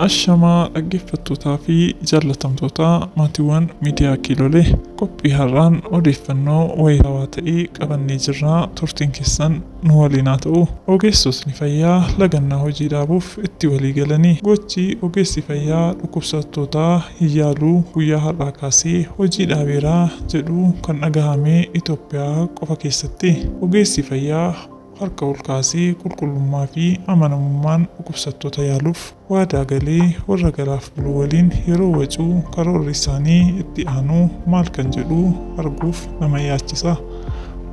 Ashamaa dhaggeeffattootaa fi jaallatamtoota maatiiwwan miidiyaa Kiilolee, qophii har'aan odeeffannoo wayitaawaa ta'e qabannee jirra, turtiin keessan nu waliin haa ta'u. Ogeessotni fayyaa lagannaa hojii dhaabuuf itti walii galanii, gochi ogeessi fayyaa dhukkubsattoota hin yaaluu guyyaa har'aa kaasee hojii dhaabeera jedhu kan dhagahame Itoophiyaa qofa keessatti. Ogeessi fayyaa harka ol kaasee qulqullummaa fi amanamummaan dhukkubsattoota yaaluuf waadaa galee warra galaaf bulu waliin yeroo wacu karoorri isaanii itti aanu maal kan jedhu arguuf nama yaachisa.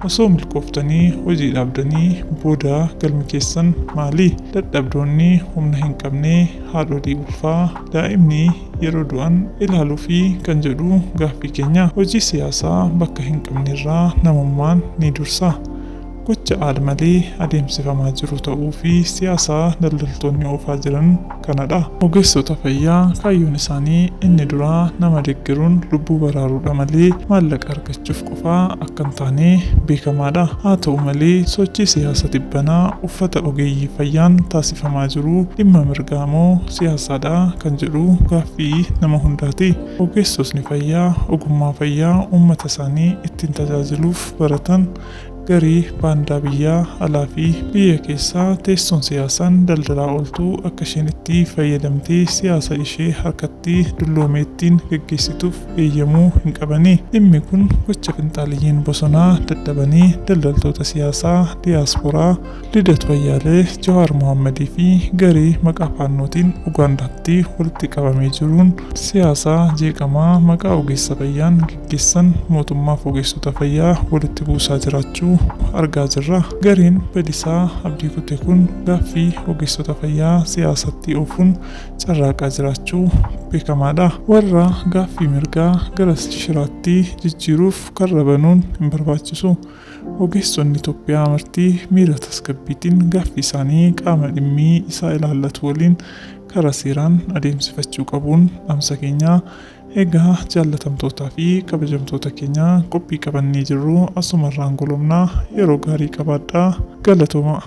Osoo milkooftanii hojii dhaabdanii booda galmi keessan maali? Dadhabdoonni humna hin qabne, haadholii ulfaa, daa'imni yeroo du'an ilaaluufi kan jedhu gaaffii keenya. Hojii siyaasaa bakka hin qabnerraa namummaan ni dursa. Gocha aad-malee adeemsifamaa jiru ta'uu fi siyaasa daldaltoonni oofaa jiran kanadha. Ogeessota fayyaa kaayyoon isaanii inni duraa nama deggeruun lubbuu baraaruudha malee maallaqa argachuuf qofa akka hin taane beekamaadha. Haa ta'u malee sochii siyaasa tibbanaa uffata ogeeyyii fayyaan taasifamaa jiru dhimma mirgaa moo siyaasaadha kan jedhu gaaffii nama hundaati. Ogeessotni fayyaa ogummaa fayyaa uummata isaanii ittiin tajaajiluuf baratan Garii baandaa biyyaa alaa fi biyya keessaa teessoon siyaasaan daldalaa ooltu akka isheen itti fayyadamtee siyaasa ishee harkatti dulloomeettiin gaggeessituuf eeyyamuu hin qabani. Dhimmi kun gocha finxaaleyyiin bosonaa dadhabanii daldaltoota siyaasaa diyaasporaa Lidatu Ayyaalee, Jawaar Mohaammadii fi garee maqaa Faannootiin Ugaandaatti walitti qabamee jiruun siyaasa jeeqamaa maqaa ogeessa fayyaan geggeessan mootummaaf ogeessota fayyaa walitti buusaa jiraachuu argaa jirra. Gareen badisaa abdii kute kun gaaffii ogeessota fayyaa siyaasatti oofuun carraaqaa jiraachuu beekamaadha. Warra gaaffii mirgaa gara shiraatti jijjiiruuf karra banuun hin barbaachisu. Ogeessonni Itoophiyaa marti miira tasgabbiitiin gaaffii isaanii qaama dhimmi isaa ilaallatu waliin karaa seeraan adeemsifachuu qabuun dhaamsa keenya. Egaa jaallatamtootaa fi kabajamtoota keenya qophii qabannee jirru asumarraan golobna. Yeroo gaarii qabaadhaa. Galatoomaa!